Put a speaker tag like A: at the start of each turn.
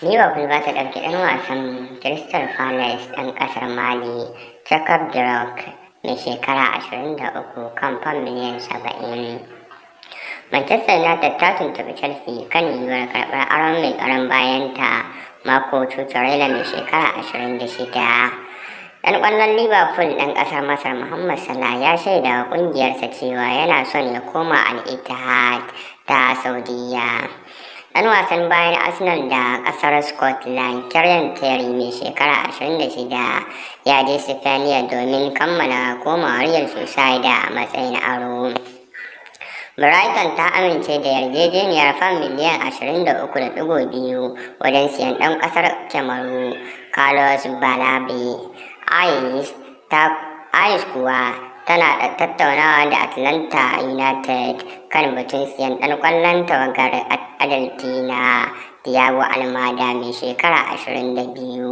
A: Liverpool za ta ɗauki ɗan wasan Crystal Palace ɗan ƙasar Mali, Jacob Drake, mai shekara 23, kan fam miliyan 70. Manchester United ta tuntuɓi Chelsea kan yiwuwar karɓar aron mai tsaron bayanta Marc Cucurella, mai shekara 26. Ɗan ƙwallon Liverpool ɗan ƙasar Masar Mohamed Salah ya shaida wa ƙungiyarsa cewa yana son ya koma Al Ittihad ta Saudiyya. Ɗan wasan bayan Arsenal da ƙasar Scotland Kieran Tierney, mai shekara 26, ya je Sipaniya domin kammala komawa Real Sociedad a matsayin aro. Brighton ta amince da yarjejeniyar fam miliyan 23.2 wajen siyan ɗan ƙasar Kamaru Carlos Baleba. Ajax kuwa tana tattaunawa da Atlanta United kan batun siyan ɗan ƙwallon tawagar Argentina Thiago Almada, mai shekara 22.